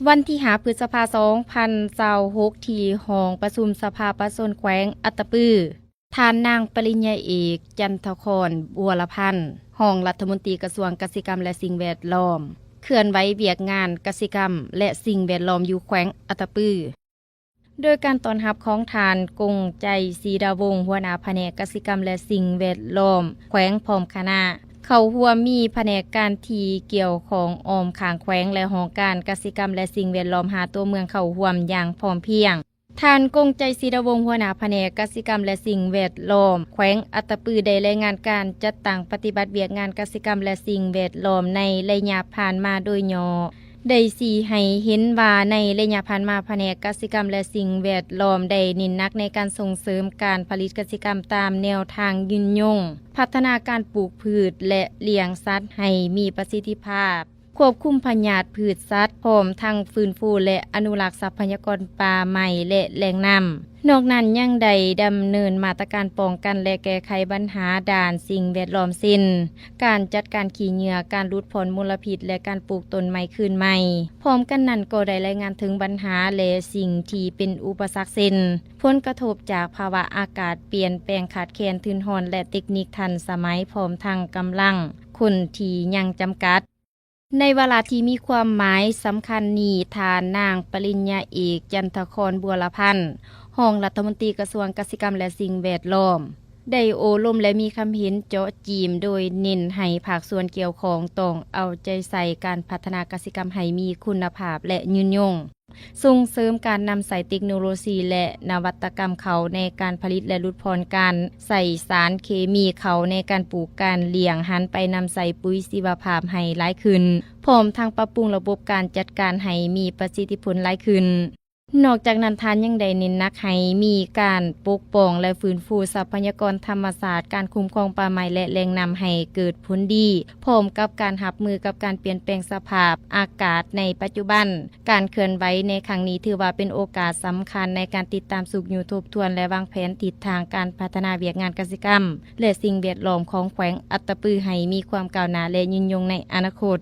ວັນທີຫ້າ ພຶດສະພາ ສອງພັນຊາວຫົກ ທີ່ຫ້ອງປະຊຸມສະພາປະຊາຊົນແຂວງອັດຕະປື, ທ່ານນາງປະລິນຍາເອກ ຈັນທະຄອນ ບົວລະພັນ ຮອງລັດຖະມົນຕີກະຊວງກະສິກຳ ແລະ ສິ່ງແວດລ້ອມ ເຄື່ອນໄຫວວຽກງານກະສິກຳ ແລະ ສິ່ງແວດລ້ອມຢູ່ແຂວງອັດຕະປື. ໂດຍການຕ້ອນຮັບຂອງທ່ານ ກົງໄຈ ສີດາວົງ ຫົວໜ້າພະແນກກະສິກຳ ແລະ ສິ່ງແວດລ້ອມແຂວງ ພ້ອມຄະນະ. ເຂົ້າຮ່ວມມີພະແນກການທີ່ກ່ຽວຂ້ອງອ້ອມຂ້າງແຂວງ ແລະ ຫ້ອງການກະສິກຳ ແລະ ສິ່ງແວດລ້ອມ ຫ້າຕົວເມືອງເຂົ້າຮ່ວມຢ່າງພ້ອມພຽງ. ທ່ານ ກົງໄຈ ສີດາວົງ ຫົວໜ້າພະແນກກະສິກຳ ແລະ ສິ່ງແວດລ້ອມແຂວງອັດຕະປື ໄດ້ລາຍງານການຈັດຕັ້ງປະຕິບັດວຽກງານກະສິກຳ ແລະ ສິ່ງແວດລ້ອມໃນໄລຍະຜ່ານມາໂດຍຫຍໍ້. ໄດ້ຊີ້ໃຫ້ເຫັນວ່າໃນໄລຍະຜ່ານມາ ພະແນກກະສິກຳ ແລະ ສິ່ງແວດລ້ອມໄດ້ເນັ້ນໜັກໃນການສົ່ງເສີມການຜະລິດກະສິກຳຕາມແນວທາງຍືນຍົງ, ພັດທະນາການປູກພືດ ແລະ ລ້ຽງສັດໃຫ້ມີປະສິດທິພາບ, ຄວບຄຸມພະຍາດພືດສັດ, ພ້ອມທັງຟື້ນຟູ ແລະ ອະນຸລັກຊັບພະຍາກອນປ່າໄມ້ ແລະ ແຫຼ່ງນ້ຳ. ນອກນັ້ນຍັງໄດ້ດຳເນີນມາດຕະການປ້ອງກັນ ແລະ ແກ້ໄຂບັນຫາດ້ານສິ່ງແວດລ້ອມ ເຊັ່ນ ການຈັດການຂີ້ເຫຍື້ອ, ການຫຼຸດຜ່ອນມົນລະພິດ ແລະ ການປູກຕົ້ນໄມ້ຄືນໃໝ່. ພ້ອມກັນນັ້ນກໍໄດ້ລາຍງານເຖິງບັນຫາ ແລະ ສິ່ງທີ່ເປັນອຸປະສັກ ເຊັ່ນ ຜົນກະທົບຈາກພາວະອາກາດປ່ຽນແປງ, ຂາດແຄນທຶນຮອນ ແລະ ເຕັກນິກທັນສະໄໝ, ພ້ອມທັງກຳລັງຄົນທີ່ຍັງຈຳກັດ. ໃນວາລະທີ່ມີຄວາມໝາຍສຳຄັນນີ້, ທ່ານນາງປະລິນຍາເອກ ຈັນທະຄອນ ບົວລະພັນ ຮອງລັດຖະມົນຕີກະຊວງກະສິກຳ ແລະ ສິ່ງແວດລ້ອມ ໄດ້ໂອ້ລົມ ແລະ ມີຄຳເຫັນເຈາະຈີ້ມ ໂດຍເນັ້ນໃຫ້ພາກສ່ວນກ່ຽວຂ້ອງຕ້ອງເອົາໃຈໃສ່ການພັດທະນາກະສິກຳໃຫ້ມີຄຸນນະພາບ ແລະ ຍືນຍົງ, ສົ່ງເສີມການນຳໃຊ້ເຕັກໂນໂລຊີ ແລະ ນະວັດຕະກຳເຂົ້າໃນການຜະລິດ ແລະ ຫຼຸດຜ່ອນການໃຊ້ສານເຄມີເຂົ້າໃນການປູກການລ້ຽງ, ຫັນໄປນຳໃຊ້ປຸຍຊີວະພາບໃຫ້ຫຼາຍຂຶ້ນ, ພ້ອມທັງປັບປຸງລະບົບການຈັດການໃຫ້ມີປະສິດທິຜົນຫຼາຍຂຶ້ນ. ນອກຈາກນັ້ນ, ທ່ານຍັງໄດ້ເນັ້ນໜັກໃຫ້ມີການປົກປ້ອງ ແລະ ຟື້ນຟູຊັບພະຍາກອນທຳມະຊາດ, ການຄຸ້ມຄອງປ່າໄມ້ ແລະ ແຫຼ່ງນ້ຳໃຫ້ເກີດຜົນດີ, ພ້ອມກັບການຮັບມືກັບການປ່ຽນແປງສະພາບອາກາດໃນປັດຈຸບັນ. ການເຄື່ອນໄຫວໃນຄັ້ງນີ້ຖືວ່າເປັນໂອກາດສຳຄັນໃນການຕິດຕາມຊຸກຍູ້ທົບທວນ ແລະ ວາງແຜນທິດທາງການພັດທະນາວຽກງານກະສິກຳ ແລະ ສິ່ງແວດລ້ອມຂອງແຂວງອັດຕະປືໃຫ້ມີຄວາມກ້າວໜ້າ ແລະ ຍືນຍົງໃນອະນາຄົດ.